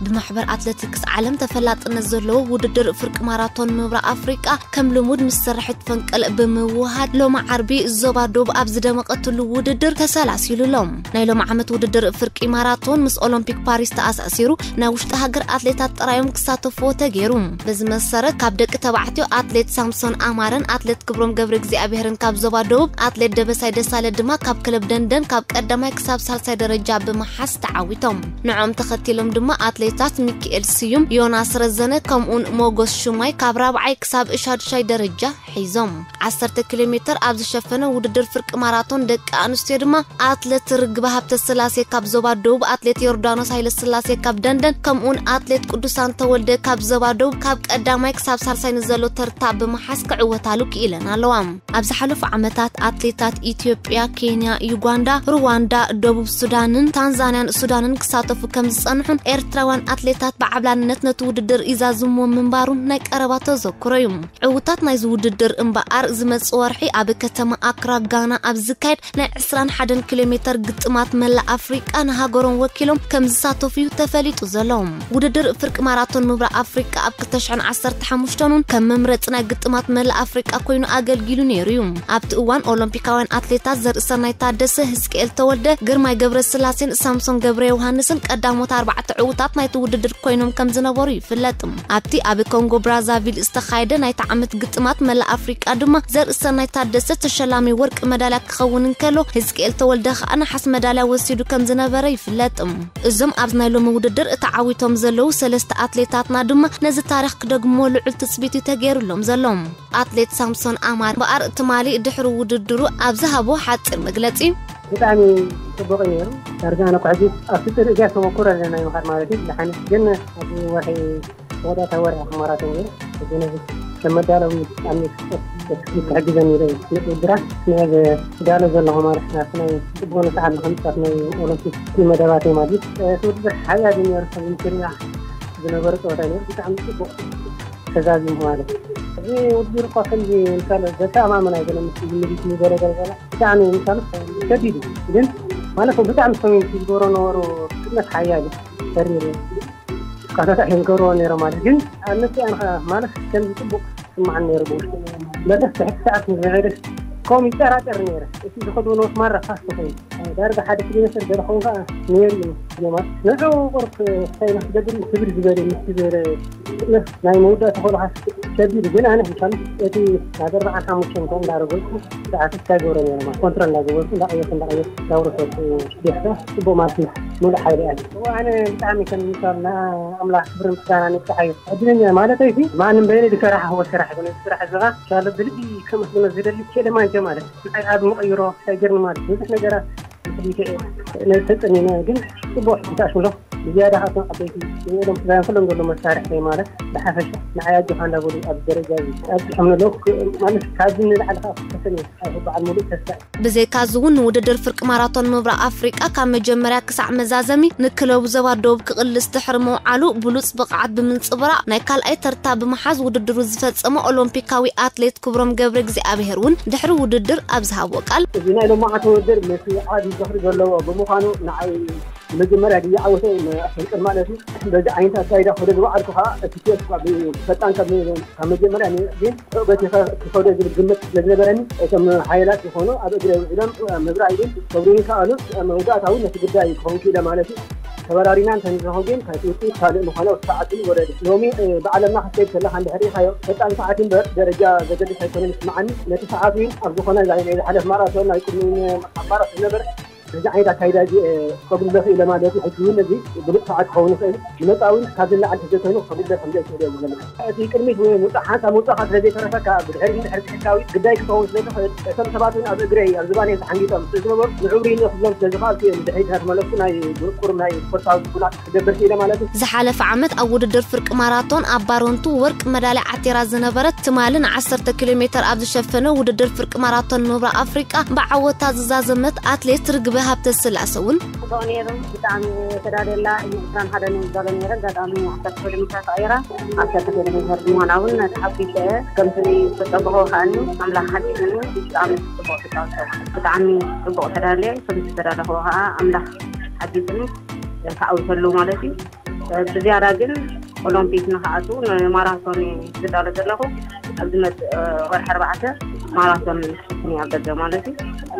ብማሕበር ኣትሌቲክስ ዓለም ተፈላጥነት ዘለዎ ውድድር ፍርቂ ማራቶን ምብራቕ ኣፍሪቃ ከም ልሙድ ምስ ዝሰርሕ ፈንቅል ብምውሃድ፣ ሎሚ ዓርቢ ዞባ ዶብ ኣብ ዝደመቐትሉ ውድድር ተሰላሲሉ ኣሎ። ናይ ሎም ዓመት ውድድር ፍርቂ ማራቶን ምስ ኦሎምፒክ ፓሪስ ተኣሳሲሩ፣ ናይ ውሽጢ ሃገር ኣትሌታት ጥራዮም ክሳተፍዎ ተገይሩ። በዚ መሰረት፣ ካብ ደቂ ተባዕትዮ ኣትሌት ሳምሶን ኣማረን ኣትሌት ክብሮም ገብረ እግዚኣብሔርን ካብ ዞባ ደቡብ፣ ኣትሌት ደበሳይ ደሳለ ድማ ካብ ክለብ ደንደን ካብ ቀዳማይ ክሳብ ሳልሳይ ደረጃ ብምሓዝ ተዓዊቶም። ንዕኦም ተኸቲሎም ድማ ኣትሌታት ሚኪኤል ስዩም፣ ዮናስ ረዘነ ከምኡን ሞጎስ ሹማይ ካብ ራብዓይ ክሳብ ሻዱሻይ ደረጃ ሒዞም። ዓሰርተ ኪሎ ሜትር ኣብ ዝሸፈነ ውድድር ፍርቂ ማራቶን ደቂ ኣንስትዮ ድማ ኣትሌት ርግበ ሃብተስላሴ ካብ ዞባ ደቡብ፣ ኣትሌት ዮርዳኖስ ሃይለስላሴ ካብ ደንደን ከምኡን ኣትሌት ቅዱሳን ተወልደ ካብ ዞባ ደቡብ ካብ ቀዳማይ ክሳብ ሳልሳይ ንዘሎ ተርታ ብምሓዝ ክዕወታሉ ክኢለን ኣለዋ። ኣብ ዝሓለፉ ዓመታት ኣትሌታት ኢትዮጵያ፣ ኬንያ፣ ዩጋንዳ፣ ሩዋንዳ፣ ደቡብ ሱዳንን ታንዛንያን ሱዳንን ክሳተፉ ከም ዝጸንሑን ኤርትራውያን ኣትሌታት ብዓብላልነት ነቲ ውድድር ይዛዝምዎ ምንባሩን ናይ ቀረባ ተዘክሮ እዩ። ዕውታት ናይዚ ውድድር እምበኣር፣ ዝመጽእ ወርሒ ኣብ ከተማ ኣክራ ጋና ኣብ ዝካየድ ናይ ዕስራን ሓደን ኪሎ ሜተር ግጥማት መላእ ኣፍሪቃ ንሃገሮም ወኪሎም ከም ዝሳተፉ እዩ ተፈሊጡ ዘሎ። ውድድር ፍርቂ ማራቶን ምብራቕ ኣፍሪቃ ኣብ ክልተ ሽሕን ዓሰርተ ሓሙሽተን እውን ከም መምረጺ ናይ ግጥማት መላእ ኣፍሪቃ ኮይኑ ኣገልጊሉ ነይሩ እዩ። ኣብቲ እዋን ኦሎምፒካውያን ኣትሌታት ዘርእሰናይ ታደሰ፣ ህዝቅኤል ተወልደ፣ ግርማይ ገብረስላሴን ሳምሶን ገብረ ዮሃንስን ቀዳሞት ኣርባዕተ ዕውታት ናይቲ ውድድር ኮይኖም ከም ዝነበሩ ይፍለጥ። ኣብቲ ኣብ ኮንጎ ብራዛቪል ዝተኻየደ ናይቲ ዓመት ግጥማት መላእ ኣፍሪቃ ድማ ዘርእሰናይ ታደሰ ተሸላሚ ወርቂ መዳልያ ክኸውን እንከሎ፣ ህዝቅኤል ተወልደ ኸኣ ነሓስ መዳልያ ወሲዱ ከም ዝነበረ ይፍለጥ። እዞም ኣብዚ ናይ ሎሚ ውድድር ተዓዊቶም ዘለዉ ሰለስተ ኣትሌታትና ድማ ነዚ ታሪኽ ክደግምዎ ልዑል ትጽቢት እዩ ተገይሩሎም ዘሎ። ኣትሌት ሳምሶን ኣማር እምበኣር ትማሊ ድሕሪ ውድድሩ ኣብ ዝሃቦ ሓጺር መግለጺ፣ ብጣዕሚ ጽቡቕ እዩ ነይሩ። ዳርጋ ኣነ ኩዕዚ ኣብቲ ጽርግያ ተመኩሮ ኣለና ይምኻድ ማለት እዩ። ድሓን ግን ኣብዚ ወርሒ ተወዳእታ ወርሒ ማራቶን ነይሩ። ሕጂ ነዚ ከም መዳለዊ ብጣዕሚ ክሕግዘኒ ኢለ እዩ ውድድራት ነዚ ዳሎ ዘለኹ ማለት ናብቲ ናይ ጽቡቕ ንስሓት ንኸምጽኣት ናይ ኦሎምፒክ መደባት እዩ ማለት እዩ። እቲ ውድድር ሓያል እዩ ነይሩ። ከም ትሪያ ዝነበረ ጸወታ ነይሩ። ብጣዕሚ ጽቡቕ ተዛዚሙ ማለት እዩ። እዚ ውድድር እኳ ከምዚ ምሳሌ ዘተኣማምን ኣይኮነን። ምስ ዝምልስ ንገለ ገለ ገለ ብጣዕሚ ምሳሌ ከቢድ እዩ። ግን ማለት ብጣዕሚ ሰሜን ዝገብሮ ነበሩ ፍጥነት ሓያል እዩ። ተሪሩ ካታታ እዮም ዝገብርዎ ነይሮም ማለት ግን ኣብ ነፍሲ ኣነ ማለት ከምዚ ጽቡቕ ስማዓን ነይሩ ብውሽጢ። መለስ ትሕቲ ሰዓት ንዝኸይደ ከምኡ ይጠራጠር ነይረ። እቲ ዝኸድዎ ነበርኩ ማራ ፋስት ኮይኑ ዳርጋ ሓደ ኪሎ ሜትር ገለ ኸውን ከዓ ነይሩ እዩ። ማለት ንዑ ቁርብ እንታይ ኢና ክገብር ክብል ዝበለ ምስ ዝበለ ናይ መወዳእታ ከሎ ከቢድ እዩ። ግን ኣነ ምሳሌ እቲ ናብ ኣርባዓን ሓሙሽተን ከምኡ እንዳረገፅኩ ሰዓት እንታይ ገብሮ ነይረ ማለት ኮንትሮል እንዳገበርኩ እንዳቐየርኩ እንዳቐየርኩ እንዳውረሰኩ ጌርካ ጽቡቕ ማለት እዩ። ሙሉእ ሓይሊ እያ። እዋ ኣነ ብጣዕሚ ከም ምሳል ንኣምላኽ ክብሪ ምስጋና ንብጽሓዮ። ዕድለኛ ማለት ኣይሲ ማንም በይነ ዝከራሕዎ ስራሕ ይኮነ ስራሕ ዝኻ ሻለ ብልቢ ከመስግኖ ዝደሊ ኬለ ማንቸ ማለት ንዓይ ኣብ መቐይሮ ሳይገርኒ ማለት ብዙሕ ነገራት ምስሊተ እየ። ነዚ ተጸኒነ ግን ጽቡቕ ሕግታሽ ምሎ ብዝያዳ ካብቶም ዓበይቲ ንእሎም ስጋዮን ኩሎም ዘሎ መሳርሕተይ ማለት ብሓፈሻ ንዓይ ኣጆኻ እንዳበሉ ኣብ ደረጃ ኣብጽሖም ኣለዉ። ማለት ካብዚ ንላዕሊ ከዓ ክፈተን እየ። ኣብ በዓል ሙሉእ ተስፋ እየ። ብዘይካዚ እውን ንውድድር ፍርቂ ማራቶን ምብራቕ ኣፍሪቃ ካብ መጀመርያ ክሳዕ መዛዘሚ ንክለቡ ዞባ ደቡብ ክቕልስ ድሕሪ ምውዓሉ ብሉጽ ብቕዓት ብምንጽብራቕ ናይ ካልኣይ ተርታ ብምሓዝ ውድድሩ ዝፈጸመ ኦሎምፒካዊ ኣትሌት ክብሮም ገብረ እግዚኣብሔር እውን ድሕሪ ውድድር ኣብ ዝሃቦ ቃል፣ እዚ ናይ ሎማዓንቲ ውድድር ነቲ ዓቢ ዝኽሪ ዘለዎ ብምዃኑ ንዓይ ንመጀመርያ ግዜ ዓወተይ መ-፣ ፈንቅል ማለት እዩ። በዚ ዓይነት ኣካይዳ ክወደ ዝወዓልኩ ከዓ እቲ ኬፍ ካብ ፈጣን ካብ ካብ መጀመርያ ነ-፣ ግን በቲ ከ-፣ ክኸዶ ዝብል ግምት ስለ ዝነበረኒ፣ እቶም ሓየላት ዝኾኑ ኣብ እግረ ውዒሎም ምብራይ ግን ከብሩኒ ከኣሉ፣ መወዳእታ እውን ነቲ ግዳይ ክኸውን ክኢለ ማለት እዩ። ተበራሪና እንተንረኸው ግን፣ ካብቲ ውፅኢት ካልእ ምዃኑ፣ እቲ ሰዓት እውን ወረደ። ሎሚ፣ እ፣ ብዓለምና ክትከይድ ከለኻ እንድሕር ርኢኻዮ፣ ፈጣን ሰዓት እምበር ደረጃ ዘገድስ ኣይኮነን ይስምዓኒ። ነቲ ሰዓት እውን ኣብ ዝኾነ ናይ፣ ናይ ዝሓለፍ ማራቶን ናይ ቅድሚ ኣማራጺ ዝነበረ፣ በዚ ዓይነት ኣካይዳ እዚ፣ እ፣ ከጉድሎ ክኢለ ማለት እዩ። ሕጂ እውን እዚ ብሉጽ ሰዓት ክኸውን ይኽእል። ንመጻኢ እውን ካብዚ ንላዕሊ ተዘይኮይኑ ከጉድሎ ከም ዘይክእል እየ ዝገምት። እቲ ቅድሚት ወይ ምውጻእ ሓንሳብ ምውጻእካ ስለ ዘይተረፈካ፣ ብድሕሪት እንድሕር ጽሒፍካ እውን ግዳይ ክትኸውን ስለ ትኽእል፣ እቶም ሰባት እውን ኣብ እግረይ፣ ኣብ ዝባነይ ተሓንጊጦም ስለ ዝነበሩ፣ ንዕብሪኒ ክብሎም ስለ ዝኸኣልኩ እየ ንድሕሪት እናተመለስኩ ናይ ቁሩብ ናይ ስፖርታዊ ምጉላጥ ክገብር ክኢለ ማለት እዩ። ዝሓለፈ ዓመት ኣብ ውድድር ፍርቂ ማራቶን ኣብ ባረንቱ ወርቂ መዳልያ ዓቲራ ዝነበረት፣ ትማሊ ንዓሰርተ ኪሎ ሜተር ኣብ ዝሸፈነ ውድድር ፍርቂ ማራቶን ምብራቕ ኣፍሪቃ ብዓወታ ዝዛዘመት ኣትሌት ርግበ ሃብተስላሰ እውን፣ ጽቡቕ ነይሩ። ብጣዕሚ ተዳልየላ እዩ። ዕስራን ሓደን እዩ ዝዳሎ ነይረ። ኣጋጣሚ ዓሰርተ ኪሎ ሜትር ተቐይራ። ዓሰርተ ኪሎ ሜትር ብምዃና እውን ተሓጒሰ እየ። ከምቲ ዝተጸበኹዎ ከኣኒ ኣምላኽ ሓጊዙኒ ብጣዕሚ ጽቡቕ ተጻዊተ። ብጣዕሚ ጽቡቕ ተዳልየ። ከምቲ ዝተዳለኽዎ ከኣ ኣምላኽ ሓጊዙኒ ተዓዊተሉ ማለት እዩ። ብዝያዳ ግን ኦሎምፒክ ንክኣቱ ንማራቶን ዝዳሎ ዘለኹ። ኣብ ዝመፅእ ወርሒ ኣርባዕተ ማራቶን ሽፍን ኣብ ደገ ማለት እዩ።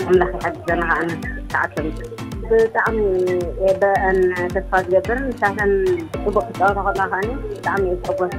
ኣምላኽ ይሓግዘና ከዓኒ። ሰዓተን ብጣዕሚ በአን ተስፋ ዝገብር። ንሳተን ፅቡቅ ክፃወታ ከላ ከዓኒ ብጣዕሚ እየ ዝሕጎስ።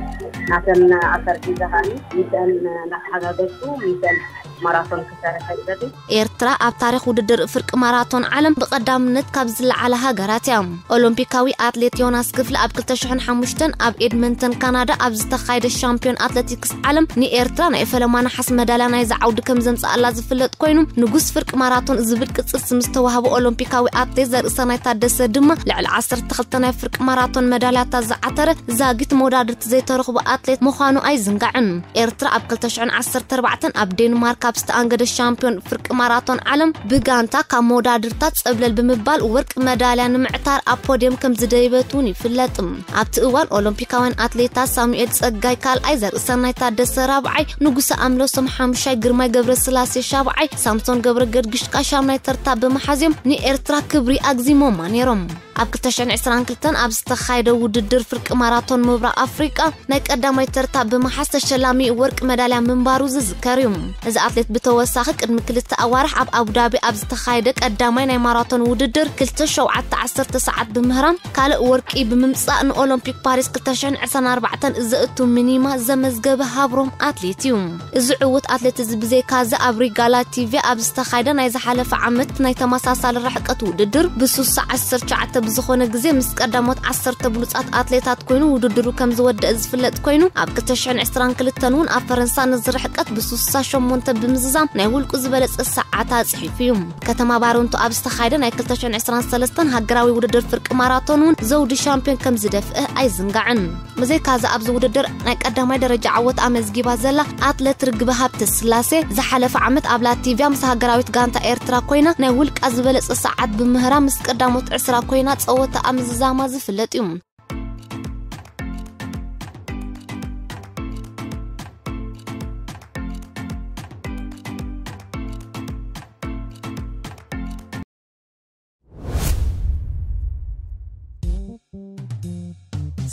ናተን ኣሰርት ይዘኻኒ ምስአን ናተሓጋገዝኩ ምስአን ማራቶን ክሰርሕ ይደሊ። ኤርትራ ኣብ ታሪኽ ውድድር ፍርቂ ማራቶን ዓለም ብቐዳምነት ካብ ዝለዓላ ሃገራት እያ። ኦሎምፒካዊ ኣትሌት ዮናስ ክፍለ ኣብ ክልተ ሽሕን ሓሙሽተን ኣብ ኤድመንተን ካናዳ ኣብ ዝተኻየደ ሻምፒዮን ኣትሌቲክስ ዓለም ንኤርትራ ናይ ፈለማ ነሓስ መዳልያ ናይዚ ዓውዲ ከም ዘምጽኣላ ዝፍለጥ ኮይኑ፣ ንጉስ ፍርቂ ማራቶን ዝብል ቅጽል ስም ዝተዋህቦ ኦሎምፒካዊ ኣትሌት ዘርእሰናይ ታደሰ ድማ ልዕሊ ዓሰርተ ክልተ ናይ ፍርቂ ማራቶን መዳልያታት ዝዓተረ ዛጊት መወዳድርቲ ዘይተረኽቦ ኣትሌት ምዃኑ ኣይዝንጋዕን። ኤርትራ ኣብ ክልተ ሽሕን ዓሰርተ ኣርባዕተን ኣብ ዴንማርክ ኣብ ዝተኣንገደ ሻምፒዮን ፍርቂ ማራቶን ዓለም ብጋንታ ካብ መወዳድርታ ጸብለል ብምባል ወርቂ መዳልያ ንምዕታር ኣብ ፖድየም ከም ዝደይበት እውን ይፍለጥ። ኣብቲ እዋን ኦሎምፒካውያን ኣትሌታት ሳሙኤል ጸጋይ ካልኣይ፣ ዘርእሰናይ ታደሰ ራብዓይ፣ ንጉሰ ኣምለሶም ሓሙሻይ፣ ግርማይ ገብረስላሴ ሻብዓይ፣ ሳምሶን ገብረ ገድግሽ ሻምናይ ተርታ ብምሓዝዮም ንኤርትራ ክብሪ ኣግዚሞማ ነይሮም። ኣብ ክልተ ሽሕን ዕስራን ክልተን ኣብ ዝተኻየደ ውድድር ፍርቂ ማራቶን ምብራቕ ኣፍሪቃ ናይ ቀዳማይ ተርታ ብምሓዝ ተሸላሚ ወርቂ መዳልያ ምንባሩ ዝዝከር እዩ። እዚ ኣትሌት ብተወሳኺ ቅድሚ ክልተ ኣዋርሕ ኣብ ኣቡዳቢ ኣብ ዝተኻየደ ቀዳማይ ናይ ማራቶን ውድድር ክልተ ሸውዓተ ዓሰርተ ሰዓት ብምህራም ካልእ ወርቂ ብምምጻእ ንኦሎምፒክ ፓሪስ ክልተ ሽሕን ዕስራን ኣርባዕተን ዘእቱ ሚኒማ ዘመዝገበ ሃብሮም ኣትሌት እዩ። እዚ ዕዉት ኣትሌት እዚ ብዘይካዚ ኣብ ሪጋላ ቲቪ ኣብ ዝተኻየደ ናይ ዝሓለፈ ዓመት ናይ ተመሳሳሊ ርሕቀት ውድድር ብሱሳ ዓሰርተ ትሽዓተ ብዝኾነ ግዜ ምስ ቀዳሞት ዓሰርተ ብሉጻት ኣትሌታት ኮይኑ ውድድሩ ከም ዝወደአ ዝፍለጥ ኮይኑ፣ ኣብ ክልተ ሽሕን ዕስራን ክልተን እውን ኣብ ፈረንሳ ነዚ ርሕቀት ብሱሳ ሸሞንተ ብምዝዛም ናይ ውልቁ ዝበለጸ ሰዓት ኣጽሒፉ እዩ። ከተማ ባሮንቶ ኣብ ዝተኻየደ ናይ ክልተ ሽሕን ዕስራን ሰለስተን ሃገራዊ ውድድር ፍርቂ ማራቶን እውን ዘውዲ ሻምፒዮን ከም ዝደፍአ ኣይዝንጋዕን። ብዘይካዚ ኣብዚ ውድድር ናይ ቀዳማይ ደረጃ ዓወት ኣመዝጊባ ዘላ ኣትሌት ርግበ ሃብተ ስላሴ ዝሓለፈ ዓመት ኣብ ላቲቪያ ምስ ሃገራዊት ጋንታ ኤርትራ ኮይና ናይ ውልቃ ዝበለጸ ሰዓት ብምህራ ምስ ቀዳሞት ዕስራ ኮይና ጸወታ ኣምዝዛማ ዝፍለጥ እዩ።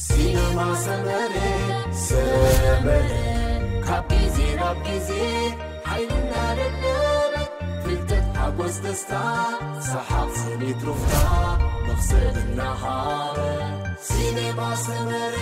ሲነማ ሰመረ፣ ሰመረ፣ ካብ ግዜ ናብ ግዜ ሓይልና ደለበ፣ ፍልጠት ሓጎስ ደስታ፣ ሰሓቕ ስኒት ሩፍታ፣ መኽሰብ እናሃበ። ሲነማ ሰመረ።